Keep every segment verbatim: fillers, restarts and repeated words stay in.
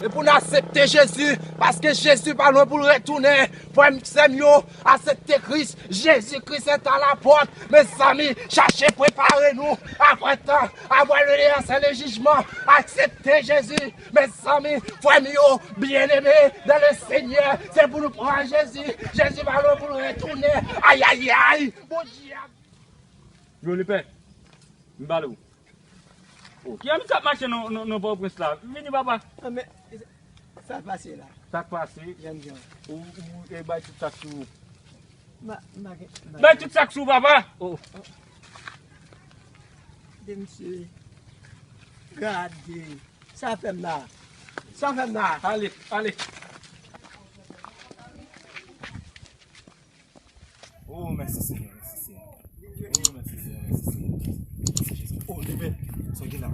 E pou n aksepte Jezi, paske Jezi pa lwen pou l retounen. Frè m, sè m yo, aksepte Kris. Jezi Kris est à la porte. Mezanmi, chache prepare nou. Apre tan, apre le, le jijman, aksepte Jezi. Mezanmi, frè m yo, byeneme dans le Seigneur, se pou nou pran Jezi. Jezi pa lwen pou l retounen. Ayayay, Bondye ap Yo, lepè, m pale w. Oh, ki anvi k ap mache nan, nan, nan Pòtoprens la? Vini, papa. Ah, men, sa pase la? Sa k pase? Jènjan. Ou, ou, e bay tout sa k sou ou. Ma, ma, ma, bay tout sa k sou ou, papa. Oh. De misye. Gade. Sa fè m la. Sa fè m la. Ale, ale. Oh, mèsi Senyè, mèsi Senyè. Oh, mèsi Senyè, mèsi Senyè. Mèsi Jezi. Oh, lepè, sa gen la?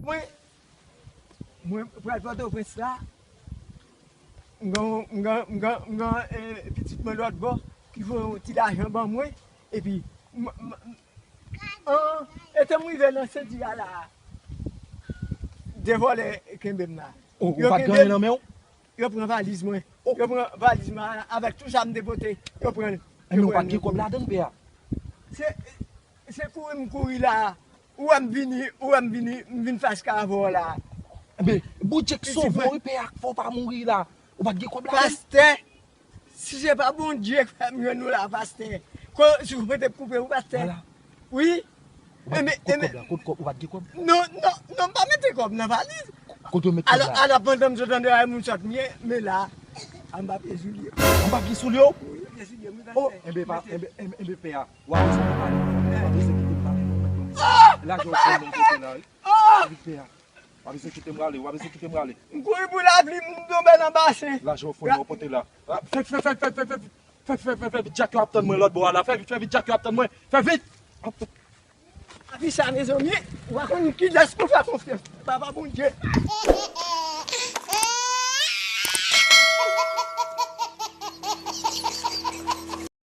Mwen, mwen pral Pòtoprens la. M gen, m gen, m gen, m gen, eh, pitit mwen lòt bò ki voye yon ti lajan ban mwen. Epi, m, m, an, etan m rive nan Senti a la, de vòlè kenbe m la. Oh, ou pa t gen anyen nan men w? Yo pran valiz mwen. Oh. Yo pran valiz mwen avèk tout sa m te pote. Yo pran l. Enben, ou pa t gen kòb ladan l, pè a? Se, se kouri m kouri la. Ou wè m vini, ou wè m vini, m vin fache avè w la. Enben, Bondye k sove w, wi, pè a, k fè w pa mouri la. Ou pa t gen kòb ladan l? Pastè, si se pa Bondye k fè m jwenn ou la, pastè. Ko, si w te koupe, wi, pastè. Vwala. Wi. Ou pa t, enben, kot enben, kòb la? Kot kòb? Ou pa t gen kòb? Non, non, non, m pa mete kòb nan valiz. Kote w met kòb la? Alò, alò, pandan m sot anndan a, moun sot mwen, men la, anba pye soulye. Anba pye soulye w? Wi, pye soulye m, wi, pastè. Oh, enben, pa, enben, enben, enben, pè a. W a bezwen pale. W a bezwen kite m pale, non, non. Ah! Lajan w pran nan kote la, wi. Ah! Wi, pè a. W a bezwen kite m rale, w a bezwen kite m rale. M kouri pou lavi, m tonbe nan basen. Lajan w fon nan pote la. Ah, fè, fè, fè vit, djak yo ap tann mwen lòt bò a la. Fè vit, fè vit, djak yo ap tann mwen. Fè vit! Api sa, mezanmi, ou pa konn kilès pou fè konfyans. Papa Bondye.